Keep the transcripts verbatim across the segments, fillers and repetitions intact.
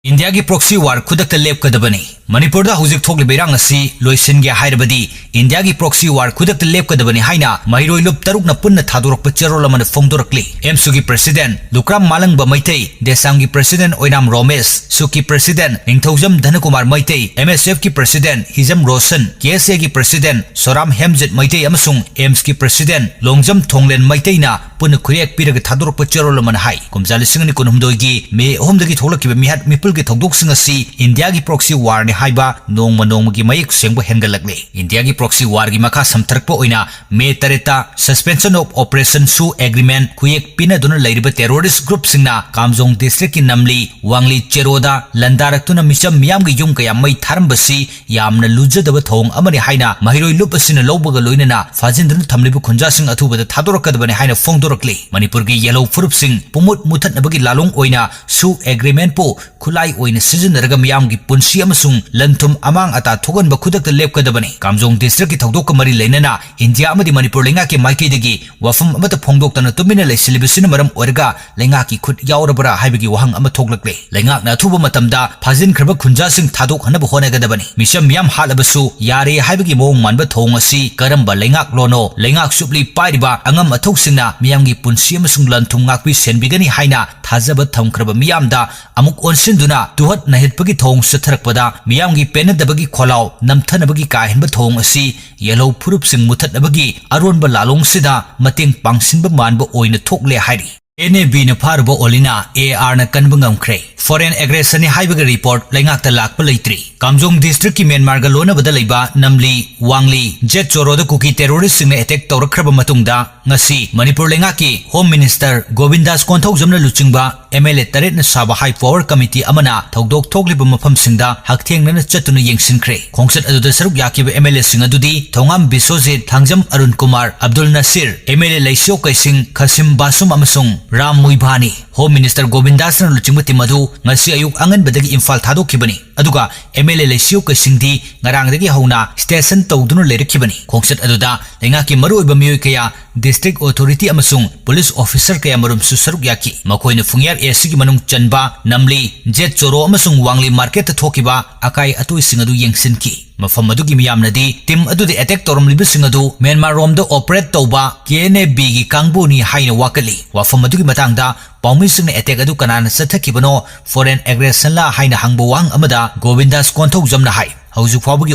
ꯏꯟꯗꯤꯌꯥꯒꯤ proxy war ꯈꯨꯗꯛꯇ ꯂꯦꯞꯀꯗꯕꯅꯤ꯫ ꯃꯅꯤꯄꯨꯔꯗ ꯍꯧꯖꯤꯛ ꯊꯣꯛꯂꯤꯕ ꯏꯔꯥꯡ ꯑꯁꯤ ꯂꯣꯏꯁꯤꯟꯒꯦ ꯍꯥꯏꯔꯕꯗꯤ ꯏꯟꯗꯤꯌꯥꯒꯤ proxy war ꯈꯨꯗꯛꯇ ꯂꯦꯞꯀꯗꯕꯅꯤ ꯍꯥꯏꯅ ꯃꯍꯩꯔꯣꯏ ꯂꯨꯞ ꯇꯔꯨꯛꯅ ꯄꯨꯟꯅ ꯊꯥꯗꯣꯔꯛꯄ ꯆꯦꯔꯣꯜ ꯑꯃꯅ ꯐꯣꯡꯗꯣꯔꯛꯂꯤ꯫ ꯑꯦꯝꯁꯨꯒꯤ president ꯂꯨꯀ꯭ꯔꯥꯝ ꯃꯥꯂꯪꯕ ꯃꯩꯇꯩ, ꯗꯦꯁꯥꯝꯒꯤ president ꯑꯣꯏꯅꯥꯝ ꯔꯣꯃꯦꯁ, ꯁꯨꯛꯀꯤ president ꯅꯤꯡꯊꯧꯖꯝ ꯙꯅꯀꯨꯃꯥꯔ ꯃꯩꯇꯩ, ꯑꯦꯝ ꯑꯦꯁ ꯑꯦꯐꯀꯤ president ꯍꯤꯖꯝ ꯔꯣꯁꯟ, ꯀꯦ ꯑꯦꯁ ꯑꯦꯒꯤ president ꯁꯣꯔꯥꯝ ꯍꯦꯝꯖꯤꯠ ꯃꯩꯇꯩ ꯑꯃꯁꯨꯡ ꯑꯦꯝꯁꯀꯤ president ꯂꯣꯡꯖꯝ ꯊꯣꯡꯂꯦꯟ ꯃꯩꯇꯩꯅ ꯄꯨꯟꯅ ꯈꯨꯠꯌꯦꯛ ꯄꯤꯔꯒ ꯊꯥꯗꯣꯔꯛꯄ ꯆꯦꯔꯣꯜ ꯑꯃꯅ ꯍꯥꯏ, ꯀꯨꯝꯖꯥ ꯂꯤꯁꯤꯡ ꯑꯅꯤ ꯀꯨꯟꯍꯨꯝꯗꯣꯏꯒꯤ ꯃꯦ ꯑꯍꯨꯝꯗꯒꯤ ꯊꯣꯛꯂꯛꯈꯤꯕ ꯃꯤꯍꯥꯠ ꯃꯤꯄꯨꯜꯒꯤ ꯊꯧꯗꯣꯛꯁꯤꯡ ꯑꯁꯤ ꯏꯟꯗꯤꯌꯥꯒꯤ proxy warꯅꯤ ꯍꯥꯏꯕ ꯅꯣꯡꯃ ꯅꯣꯡꯃꯒꯤ ꯃꯌꯦꯛ ꯁꯦꯡꯕ ꯍꯦꯟꯒꯠꯂꯛꯂꯤ꯫ ꯏꯟꯗꯤꯌꯥꯒꯤ proxy warꯒꯤ ꯃꯈꯥ ꯁꯝꯊꯔꯛꯄ ꯑꯣꯏꯅ ꯃꯦ ꯇꯔꯦꯠꯇ suspension of operation ꯁꯨ agreement ꯈꯨꯌꯦꯛ ꯄꯤꯅꯗꯨꯅ ꯂꯩꯔꯤꯕ terrorist groupꯁꯤꯡꯅ ꯀꯥꯝꯖꯣꯡ districtꯀꯤ ꯅꯝꯂꯤ ꯋꯥꯡꯂꯤ ꯆꯦꯔꯣꯗ ꯂꯟꯗꯥꯔꯛꯇꯨꯅ ꯃꯤꯆꯝ ꯃꯤꯌꯥꯝꯒꯤ ꯌꯨꯝ ꯀꯌꯥ ꯃꯩ ꯊꯥꯔꯝꯕꯁꯤ ꯌꯥꯝꯅ ꯂꯨꯖꯗꯕ ꯊꯧꯑꯣꯡ ꯑꯃꯅꯤ ꯍꯥꯏꯅ ꯃꯍꯩꯔꯣꯏ ꯂꯨꯞ ꯑꯁꯤꯅ ꯂꯧꯕꯒ ꯂꯣꯏꯅꯅ ꯐꯥꯖꯤꯟꯗꯨꯅ ꯊꯝꯂꯤꯕ ꯈꯨꯟꯖꯥꯁꯤꯡ ꯑꯊꯨꯕꯗ ꯊꯥꯗꯣꯔꯛꯀꯗꯕꯅꯤ ꯍꯥꯏꯅ ꯐꯣꯡꯗꯣꯔꯛꯂꯤ꯫ ꯃꯅꯤꯄꯨꯔꯒꯤ ꯌꯦꯜꯍꯧ ꯐꯨꯔꯨꯞꯁꯤꯡ ꯄꯨꯡꯃꯨꯠ ꯃꯨꯊꯠꯅꯕꯒꯤ ꯂꯥꯂꯣꯡ ꯑꯣꯏꯅ ꯁꯨ agreementꯄꯨ ꯈꯨꯠꯂꯥꯏ ꯑꯣꯏꯅ ꯁꯤꯖꯤꯟꯅꯔꯒ ꯃꯤꯌꯥꯝꯒꯤ ꯄꯨꯟꯁꯤ ꯑꯃꯁꯨꯡ ꯂꯟ ꯊꯨꯝ ꯑꯃꯥꯡ ꯑꯇꯥ ꯊꯣꯛꯍꯟꯕ ꯈꯨꯗꯛꯇ ꯂꯦꯞꯀꯗꯕꯅꯤ꯫ ꯀꯥꯝꯖꯣꯡ districtꯀꯤ ꯊꯧꯗꯣꯛꯀ ꯃꯔꯤ ꯂꯩꯅꯅ ꯏꯟꯗꯤꯌꯥ ꯑꯃꯗꯤ ꯃꯅꯤꯄꯨꯔ ꯂꯩꯉꯥꯛꯀꯤ ꯃꯥꯏꯀꯩꯗꯒꯤ ꯋꯥꯐꯝ ꯑꯃꯠꯇ ꯐꯣꯡꯗꯣꯛꯇꯅ ꯇꯨꯃꯤꯟꯅ ꯂꯩꯁꯤꯜꯂꯤꯕꯁꯤꯅ ꯃꯔꯝ ꯑꯣꯏꯔꯒ ꯂꯩꯉꯥꯛꯀꯤ ꯈꯨꯠ ꯌꯥꯎꯔꯕ꯭ꯔꯥ ꯍꯥꯏꯕꯒꯤ ꯋꯥꯍꯪ ꯑꯃ ꯊꯣꯛꯂꯛꯂꯦ꯫ ꯂꯩꯉꯥꯛꯅ ꯑꯊꯨꯕ ꯃꯇꯝꯗ ꯐꯥꯖꯤꯟꯈ꯭ꯔꯕ ꯈꯨꯟꯖꯥꯁꯤꯡ ꯊꯥꯗꯣꯛꯍꯟꯅꯕ ꯍꯣꯠꯅꯒꯗꯕꯅꯤ꯫ ꯃꯤꯆꯝ ꯃꯤꯌꯥꯝ ꯍꯥꯠꯂꯕꯁꯨ ꯌꯥꯔꯦ ꯍꯥꯏꯕꯒꯤ ꯃꯑꯣꯡ ꯃꯥꯟꯕ ꯊꯧꯑꯣꯡ ꯑꯁꯤ ꯀꯔꯝꯕ ꯂꯩꯉꯥꯛꯂꯣꯅꯣ? ꯂꯩꯉꯥꯛ ꯆꯨꯞꯂꯤ ꯄꯥꯏꯔꯤꯕ ꯑꯉꯝ ꯑꯊꯧꯁꯤꯡꯅ ꯃꯤꯌꯥꯝꯒꯤ ꯄꯨꯟꯁꯤ ꯑꯃꯁꯨꯡ ꯂꯟ ꯊꯨꯝ ꯉꯥꯛꯄꯤ ꯁꯦꯟꯕꯤꯒꯅꯤ ꯍꯥꯏꯅ ꯊꯥꯖꯕ ꯊꯝꯈ꯭ꯔꯕ ꯃꯤꯌꯥꯝꯗ ꯑꯃꯨꯛ ꯑꯣꯟꯁꯤꯟꯗꯨꯅ ꯇꯨꯍꯠ ꯅꯩꯍꯠꯄꯒꯤ ꯊꯧꯑꯣꯡ ꯆꯠꯊꯔꯛꯄꯗ ꯃꯤꯌꯥꯝꯒꯤ ꯄꯦꯟꯅꯗꯕꯒꯤ ꯈꯣꯜꯂꯥꯎ ꯅꯝꯊꯅꯕꯒꯤ ꯀꯥ ꯍꯦꯟꯕ ꯊꯧꯑꯣꯡ ꯑꯁꯤ ꯌꯦꯜꯍꯧ ꯐꯨꯔꯨꯞꯁꯤꯡ ꯃꯨꯊꯠꯅꯕꯒꯤ ꯑꯔꯣꯟꯕ ꯂꯥꯂꯣꯡꯁꯤꯗ ꯃꯇꯦꯡ ꯄꯥꯡꯁꯤꯟꯕ ꯃꯥꯟꯕ ꯑꯣꯏꯅ ꯊꯣꯛꯂꯦ ꯍꯥꯏꯔꯤ꯫ ꯑꯦꯟ ꯑꯦ ꯕꯤꯅ ꯐꯥꯔꯨꯕ ꯑꯣꯂꯤꯅ ꯑꯦ ꯑꯥꯔꯅ ꯀꯟꯕ ꯉꯝꯈ꯭ꯔꯦ꯫ Foreign aggressionꯅꯤ ꯍꯥꯏꯕꯒꯤ report ꯂꯩꯉꯥꯛꯇ ꯂꯥꯛꯄ ꯂꯩꯇ꯭ꯔꯤ꯫ ꯀꯥꯝꯖꯣꯡ districtꯀꯤ ꯃ꯭ꯌꯥꯟꯃꯥꯔꯒ ꯂꯣꯟꯅꯕꯗ ꯂꯩꯕ ꯅꯝꯂꯤ, ꯋꯥꯡꯂꯤ, ꯖꯦꯠ ꯆꯣꯔꯣꯗ ꯀꯨꯀꯤ terroristꯁꯤꯡꯅ attack ꯇꯧꯔꯛꯈ꯭ꯔꯕ ꯃꯇꯨꯡꯗ ꯉꯁꯤ ꯃꯅꯤꯄꯨꯔ ꯂꯩꯉꯥꯛꯀꯤ Home Minister ꯒꯣꯕꯤꯟꯗꯥꯁ ꯀꯣꯟꯊꯧꯖꯝꯅ ꯂꯨꯆꯤꯡꯕ ꯑꯦꯝ ꯑꯦꯜ ꯑꯦ ꯇꯔꯦꯠꯅ ꯁꯥꯕ high power committee ꯑꯃꯅ ꯊꯧꯗꯣꯛ ꯊꯣꯛꯂꯤꯕ ꯃꯐꯝꯁꯤꯡꯗ ꯍꯛꯊꯦꯡꯅꯅ ꯆꯠꯇꯨꯅ ꯌꯦꯡꯁꯤꯟꯈ꯭ꯔꯦ꯫ ꯈꯣꯡꯆꯠ ꯑꯗꯨꯗ ꯁꯔꯨꯛ ꯌꯥꯈꯤꯕ ꯑꯦꯝ ꯑꯦꯜ ꯑꯦꯁꯤꯡ ꯑꯗꯨꯗꯤ Thongam Biswajit, Thangjam Arun Kumar, Abdul Nasir, M L A Leishiyo Keishing, Khashim Vashum ꯑꯃꯁꯨꯡ ꯔꯥꯝ ꯃꯨꯏꯚꯥꯅꯤ꯫ Home Minister ꯒꯣꯕꯤꯟꯗꯥꯁꯅ ꯂꯨꯆꯤꯡꯕ team ꯑꯗꯨ ꯉꯁꯤ ꯑꯌꯨꯛ ꯑꯉꯟꯕꯗꯒꯤ ꯏꯝꯐꯥꯜ ꯊꯥꯗꯣꯛꯈꯤꯕꯅꯤ, ꯑꯗꯨꯒ MLA ꯂꯩꯁꯤꯌꯨ ꯀꯩꯁꯤꯡꯗꯤ ꯉꯔꯥꯡꯗꯒꯤ ꯍꯧꯅ station ꯇꯧꯗꯨꯅ ꯂꯩꯔꯛꯈꯤꯕꯅꯤ꯫ ꯈꯣꯡꯆꯠ ꯑꯗꯨꯗ ꯂꯩꯉꯥꯛꯀꯤ ꯃꯔꯨꯑꯣꯏꯕ ꯃꯤꯑꯣꯏ ꯀꯌꯥ, district authority ꯑꯃꯁꯨꯡ police officer ꯀꯌꯥꯃꯔꯨꯝꯁꯨ ꯁꯔꯨꯛ ꯌꯥꯈꯤ꯫ ꯃꯈꯣꯏꯅ ꯐꯨꯡꯌꯥꯔ ꯑꯦꯁꯤꯒꯤ ꯃꯅꯨꯡ ꯆꯟꯕ ꯅꯝꯂꯤ, ꯖꯦꯠ ꯆꯣꯔꯣ ꯑꯃꯁꯨꯡ ꯋꯥꯡꯂꯤ market ꯇ ꯊꯣꯛꯈꯤꯕ ꯑꯀꯥꯏ ꯑꯇꯣꯏꯁꯤꯡ ꯑꯗꯨ ꯌꯦꯡꯁꯤꯟꯈꯤ꯫ ꯃꯐꯝ ꯑꯗꯨꯒꯤ ꯃꯤꯌꯥꯝꯅꯗꯤ team ꯑꯗꯨꯗ attack ꯇꯧꯔꯝꯂꯤꯕꯁꯤꯡ ꯑꯗꯨ ꯃ꯭ꯌꯥꯟꯃꯥꯔ ꯔꯣꯝꯗ operate ꯇꯧꯕ K N A B ꯒꯤ ꯀꯥꯡꯕꯨꯅꯤ ꯍꯥꯏꯅ ꯋꯥꯀꯠꯂꯤ꯫ ꯋꯥꯐꯝ ꯑꯗꯨꯒꯤ ꯃꯇꯥꯡꯗ ꯄꯥꯎꯃꯤꯁꯤꯡꯅ attack ꯑꯗꯨ ꯀꯅꯥꯅ ꯆꯠꯊꯈꯤꯕꯅꯣ, foreign aggression ꯂꯥ ꯍꯥꯏꯅ ꯍꯪꯕ ꯋꯥꯍꯪ ꯑꯃꯗ ꯒꯣꯕꯤꯟꯗꯥꯁ ꯀꯣꯟꯊꯧꯖꯝꯅ ꯍꯥꯏ, ꯍꯧꯖꯤꯛ ꯐꯥꯎꯕꯒꯤ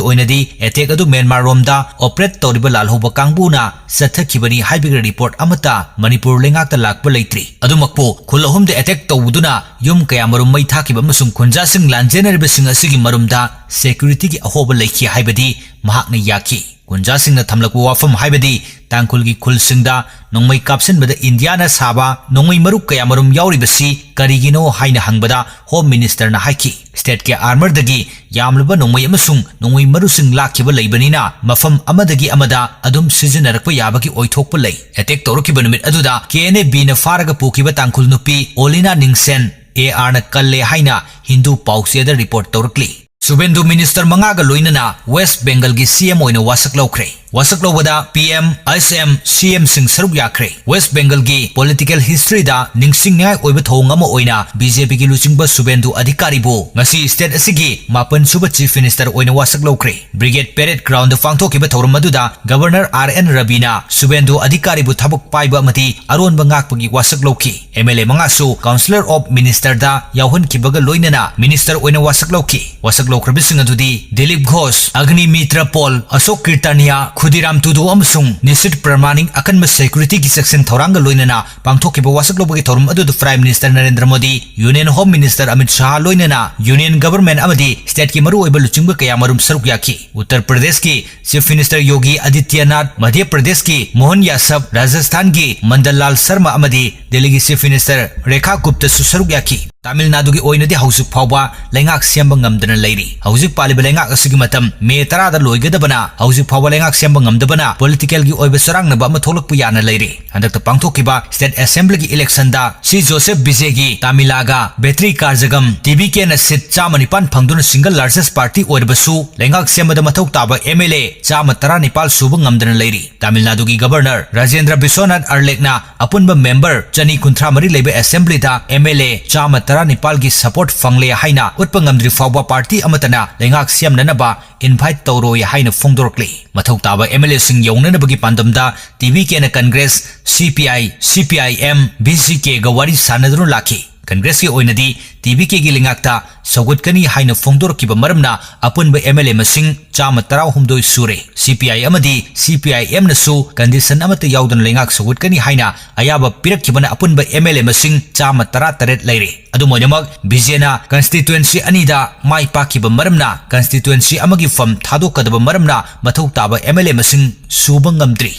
ꯑꯣꯏꯅꯗꯤ attack ꯑꯗꯨ ꯃ꯭ꯌꯥꯟꯃꯥꯔ ꯔꯣꯝꯗ operate ꯇꯧꯔꯤꯕ ꯂꯥꯜꯍꯧꯕ ꯀꯥꯡꯕꯨꯅ ꯆꯠꯊꯈꯤꯕꯅꯤ ꯍꯥꯏꯕꯒꯤ report ꯑꯃꯠꯇ ꯃꯅꯤꯄꯨꯔ ꯂꯩꯉꯥꯛꯇ ꯂꯥꯛꯄ ꯂꯩꯇ꯭ꯔꯤ꯫ ꯑꯗꯨꯃꯛꯄꯨ ꯈꯨꯜ ꯑꯍꯨꯝꯗ attack ꯇꯧꯗꯨꯅ ꯌꯨꯝ ꯀꯌꯥꯃꯔꯨꯝ ꯃꯩ ꯊꯥꯈꯤꯕ ꯑꯃꯁꯨꯡ ꯈꯨꯟꯖꯥꯁꯤꯡ ꯂꯥꯟꯖꯦꯟꯅꯔꯤꯕꯁꯤꯡ ꯑꯁꯤꯒꯤ ꯃꯔꯨꯝꯗ security ꯒꯤ ꯑꯍꯣꯕ ꯂꯩꯈꯤ ꯍꯥꯏꯕꯗꯤ ꯃꯍꯥꯛꯅ ꯌꯥꯈꯤ꯫ ꯈꯨꯟꯖꯥꯁꯤꯡꯅ ꯊꯝꯂꯛꯄ ꯋꯥꯐꯝ ꯍꯥꯏꯕꯗꯤ ꯇꯥꯡꯈꯨꯜꯒꯤ ꯈꯨꯜꯁꯤꯡꯗ ꯅꯣꯡꯃꯩ ꯀꯥꯞꯁꯤꯟꯕꯗ ꯏꯟꯗꯤꯌꯥꯅ ꯁꯥꯕ ꯅꯣꯡꯃꯩ ꯃꯔꯨ ꯀꯌꯥꯃꯔꯨꯝ ꯌꯥꯎꯔꯤꯕꯁꯤ ꯀꯔꯤꯒꯤꯅꯣ ꯍꯥꯏꯅ ꯍꯪꯕꯗ Home Minister ꯅ ꯍꯥꯏꯈꯤ, state ꯀꯤ armor ꯗꯒꯤ ꯌꯥꯝꯂꯕ ꯅꯣꯡꯃꯩ ꯑꯃꯁꯨꯡ ꯅꯣꯡꯃꯩ ꯃꯔꯨꯁꯤꯡ ꯂꯥꯛꯈꯤꯕ ꯂꯩꯕꯅꯤꯅ ꯃꯐꯝ ꯑꯃꯗꯒꯤ ꯑꯃꯗ ꯑꯗꯨꯝ ꯁꯤꯖꯤꯟꯅꯔꯛꯄ ꯌꯥꯕꯒꯤ ꯑꯣꯏꯊꯣꯛꯄ ꯂꯩ꯫ Attack ꯇꯧꯔꯛꯈꯤꯕ ꯅꯨꯃꯤꯠ ꯑꯗꯨꯗ K N A B ꯅ ꯐꯥꯔꯒ ꯄꯨꯈꯤꯕ ꯇꯥꯡꯈꯨꯜ ꯅꯨꯄꯤ ꯑꯣꯂꯤꯅꯥ ꯅꯤꯡꯁꯦꯟ A R ꯅ ꯀꯜꯂꯦ ꯍꯥꯏꯅ ꯍꯤꯟꯗꯨ ꯄꯥꯎꯆꯦꯗ report ꯇꯧꯔꯛꯂꯤ꯫ ꯁꯨꯕꯦꯟꯗꯨ minister ꯃꯉꯥꯒ ꯂꯣꯏꯅꯅ West Bengal ꯒꯤ C M ꯑꯣꯏꯅ ꯋꯥꯁꯛ ꯂꯧꯈ꯭ꯔꯦ꯫ ꯋꯥꯁꯛ ꯂꯧꯕꯗ P M, S M, C M ꯁꯤꯡ ꯁꯔꯨꯛ ꯌꯥꯈ꯭ꯔꯦ꯫ West Bengal ꯒꯤ political history ꯗ ꯅꯤꯡꯁꯤꯡꯅꯤꯡꯉꯥꯏ ꯑꯣꯏꯕ ꯊꯧꯑꯣꯡ ꯑꯃ ꯑꯣꯏꯅ B J P ꯒꯤ ꯂꯨꯆꯤꯡꯕ ꯁꯨꯕꯦꯟꯗꯨ ꯑꯙꯤꯀꯥꯔꯤꯕꯨ ꯉꯁꯤ state ꯑꯁꯤꯒꯤ ꯃꯥꯄꯟ ꯁꯨꯕ Chief Minister ꯑꯣꯏꯅ ꯋꯥꯁꯛ ꯂꯧꯈ꯭ꯔꯦ꯫ Brigade Parade Ground ꯗ ꯄꯥꯡꯊꯣꯛꯈꯤꯕ ꯊꯧꯔꯝ ꯑꯗꯨꯗ Governor R N ꯔꯕꯤꯅ ꯁꯨꯕꯦꯟꯗꯨ ꯑꯙꯤꯀꯥꯔꯤꯕꯨ ꯊꯕꯛ ꯄꯥꯏꯕ ꯑꯃꯗꯤ ꯑꯔꯣꯟꯕ ꯉꯥꯛꯄꯒꯤ ꯋꯥꯁꯛ ꯂꯧꯈꯤ꯫ M L A ꯃꯉꯥꯁꯨ Councillor of Minister ꯗ ꯌꯥꯎꯍꯟꯈꯤꯕꯒ ꯂꯣꯏꯅꯅ minister ꯑꯣꯏꯅ ꯋꯥꯁꯛ ꯂꯧꯈꯤ꯫ ꯋꯥꯁꯛ ꯂꯧꯈ꯭ꯔꯕꯁꯤꯡ ꯑꯗꯨꯗꯤ ꯗꯤꯂꯤꯞ ꯘꯣꯁ, ꯑꯒꯅꯤꯃꯤꯇ꯭ꯔ ꯄꯣꯜ, ꯑꯁꯣꯛ ꯀꯤꯔꯇꯥꯅꯤꯌꯥ, ꯈꯨꯗꯤꯔꯥꯝ ꯇꯨꯗꯨ ꯑꯃꯁꯨꯡ ꯅꯤꯁꯤꯠ ꯄ꯭ꯔꯃꯥꯅꯤꯛ꯫ ꯑꯀꯟꯕ security ꯒꯤ ꯆꯦꯛꯁꯤꯟ ꯊꯧꯔꯥꯡꯒ ꯂꯣꯏꯅꯅ ꯄꯥꯡꯊꯣꯛꯈꯤꯕ ꯋꯥꯁꯛ ꯂꯧꯕꯒꯤ ꯊꯧꯔꯝ ꯑꯗꯨꯗ Prime Minister Narendra Modi, Union Home Minister Amit Shah ꯂꯣꯏꯅꯅ Union Government ꯑꯃꯗꯤ state ꯀꯤ ꯃꯔꯨꯑꯣꯏꯕ ꯂꯨꯆꯤꯡꯕ ꯀꯌꯥꯃꯔꯨꯝ ꯁꯔꯨꯛ ꯌꯥꯈꯤ꯫ ꯎꯠꯇꯔ ꯄ꯭ꯔꯗꯦꯁꯀꯤ Chief Minister ꯌꯣꯒꯤ ꯑꯗꯤꯇ꯭ꯌꯅꯥꯊ, ꯃꯙ꯭ꯌ ꯄ꯭ꯔꯗꯦꯁꯀꯤ ꯃꯣꯍꯟ ꯌꯥꯁꯕ, ꯔꯥꯖꯁꯊꯥꯟꯒꯤ ꯃꯟꯗꯟ ꯂꯥꯜ ꯁꯔꯃ ꯑꯃꯗꯤ ꯗꯦꯜꯂꯤꯒꯤ Chief Minister ꯔꯦꯈꯥ ꯒꯨꯞꯇꯁꯨ ꯁꯔꯨꯛ ꯌꯥꯈꯤ꯫ ꯇꯥꯃꯤꯜ ꯅꯥꯗꯨꯒꯤ ꯑꯣꯏꯅꯗꯤ ꯍꯧꯖꯤꯛ ꯐꯥꯎꯕ ꯂꯩꯉꯥꯛ ꯁꯦꯝꯕ ꯉꯝꯗꯅ ꯂꯩꯔꯤ꯫ ꯍꯧꯖꯤꯛ ꯄꯥꯜꯂꯤꯕ ꯂꯩꯉꯥꯛ ꯑꯁꯤꯒꯤ ꯃꯇꯝ ꯃꯦ ꯇꯔꯥꯗ ꯂꯣꯏꯒꯗꯕꯅ ꯍꯧꯖꯤꯛ ꯐꯥꯎꯕ ꯂꯩꯉꯥꯛ ꯁꯦꯝꯕ ꯉꯝꯗꯕꯅ ꯄꯣꯂꯤꯇꯤꯀꯦꯜꯒꯤ ꯑꯣꯏꯕ ꯆꯔꯥꯡꯅꯕ ꯑꯃ ꯊꯣꯛꯂꯛꯄ ꯌꯥꯅ ꯂꯩꯔꯤ꯫ ꯍꯟꯗꯛꯇ ꯄꯥꯡꯊꯣꯛꯈꯤꯕ ꯁ꯭ꯇꯦꯠ ꯑꯦꯁꯦꯝꯕ꯭ꯂꯤꯒꯤ ꯏꯂꯦꯛꯁꯟꯗ ꯁꯤ ꯖꯣꯁꯦꯐ ꯕꯤꯖꯦꯒꯤ ꯇꯥꯃꯤꯂꯥꯒ ꯕꯦꯇ꯭ꯔꯤ ꯀꯥꯔꯖꯒꯝ ꯇꯤ ꯚꯤ ꯀꯦꯅ ꯁꯤꯠ ꯆꯥꯝꯃ ꯅꯤꯄꯥꯟ ꯐꯪꯗꯨꯅ ꯁꯤꯡꯒꯜ ꯂꯥꯔꯖꯦꯁ ꯄꯥꯔꯇꯤ ꯑꯣꯏꯔꯕꯁꯨ, ꯂꯩꯉꯥꯛ ꯁꯦꯝꯕꯗ ꯃꯊꯧ ꯇꯥꯕ ꯑꯦꯝ ꯑꯦꯜ ꯑꯦ ꯆꯥꯝꯃ ꯇꯔꯥ ꯅꯤꯄꯥꯜ ꯁꯨꯕ ꯉꯝꯗꯅ ꯂꯩꯔꯤ꯫ ꯇꯥꯃꯤꯜ ꯅꯥꯗꯨꯒꯤ ꯒꯕꯔꯅꯔ ꯔꯥꯖꯦꯟꯗ꯭ꯔ ꯕꯤꯁ꯭ꯋꯅꯥꯊ ꯑꯥꯔꯂꯦꯛꯅ ꯑꯄꯨꯟꯕ ꯃꯦꯝꯕꯔ ꯆꯅꯤ ꯀꯨꯟꯊ꯭ꯔꯥ ꯃꯔꯤ ꯂꯩꯕ ꯑꯦꯁꯦꯝꯕ꯭ꯂꯤꯗ ꯑꯦꯝ ꯑꯦꯜ ꯑꯦ ꯆꯥꯝꯃ ꯇꯔꯥ ꯅꯤꯄꯥꯜꯒꯤ ꯁꯄꯣꯔꯠ ꯐꯪꯂꯦ ꯍꯥꯏꯅ ꯎꯠꯄ ꯉꯝꯗ꯭ꯔꯤ ꯐꯥꯎꯕ ꯄꯥꯔꯇꯤ ꯑꯃꯠꯇꯅ ꯂꯩꯉꯥꯛ ꯁꯦꯝꯅꯅꯕ ꯏꯟꯚꯥꯏꯠ ꯇꯧꯔꯣꯏ ꯍꯥꯏꯅ ꯐꯣꯡꯗꯣꯔꯛꯂꯤ꯫ ꯃꯊꯧ ꯇꯥꯕ ꯑꯦꯝ ꯑꯦꯜ ꯑꯦꯁꯤꯡ ꯌꯧꯅꯅꯕꯒꯤ ꯄꯥꯟꯗꯝꯗ ꯇꯤ ꯚꯤ ꯀꯦꯅ Congress, C P I, C P I M, B J ꯀꯦꯒ ꯋꯥꯔꯤ ꯁꯥꯟꯅꯗꯨꯅ ꯂꯥꯛꯈꯤ꯫ ꯀꯪꯒ꯭ꯔꯦꯁꯀꯤ ꯑꯣꯏꯅꯗꯤ ꯇꯤ ꯚꯤ ꯀꯦꯒꯤ ꯂꯩꯉꯥꯛꯇ ꯁꯧꯒꯠꯀꯅꯤ ꯍꯥꯏꯅ ꯐꯣꯡꯗꯣꯔꯛꯈꯤꯕ ꯃꯔꯝꯅ ꯑꯄꯨꯟꯕ ꯑꯦꯝ ꯑꯦꯜ ꯑꯦ ꯃꯁꯤꯡ ꯆꯥꯝꯃ ꯇꯔꯥꯍꯨꯝꯗꯣꯏ ꯁꯨꯔꯦ꯫ ꯁꯤ ꯄꯤ ꯑꯥꯏ ꯑꯃꯗꯤ ꯁꯤ ꯄꯤ ꯑꯥꯏ ꯑꯦꯝꯅꯁꯨ ꯀꯟꯗꯤꯁꯟ ꯑꯃꯠꯇ ꯌꯥꯎꯗꯅ ꯂꯩꯉꯥꯛ ꯁꯧꯒꯠꯀꯅꯤ ꯍꯥꯏꯅ ꯑꯌꯥꯕ ꯄꯤꯔꯛꯈꯤꯕꯅ ꯑꯄꯨꯟꯕ ꯑꯦꯝ ꯑꯦꯜ ꯑꯦ ꯃꯁꯤꯡ ꯆꯥꯝꯃ ꯇꯔꯥ ꯇꯔꯦꯠ ꯂꯩꯔꯦ꯫ ꯑꯗꯨꯝ ꯑꯣꯏꯅꯃꯛ, ꯕꯤꯖꯦꯅ ꯀꯟꯁꯇꯤꯇ꯭ꯋꯦꯟꯁꯤ ꯑꯅꯤꯗ ꯃꯥꯏ ꯄꯥꯛꯈꯤꯕ ꯃꯔꯝꯅ ꯀꯟꯁꯇꯤꯇ꯭ꯋꯦꯟꯁꯤ ꯑꯃꯒꯤ ꯐꯝ ꯊꯥꯗꯣꯛꯀꯗꯕ ꯃꯔꯝꯅ ꯃꯊꯧ ꯇꯥꯕ ꯑꯦꯝ ꯑꯦꯜ ꯑꯦ ꯃꯁꯤꯡ ꯁꯨꯕ ꯉꯝꯗ꯭ꯔꯤ꯫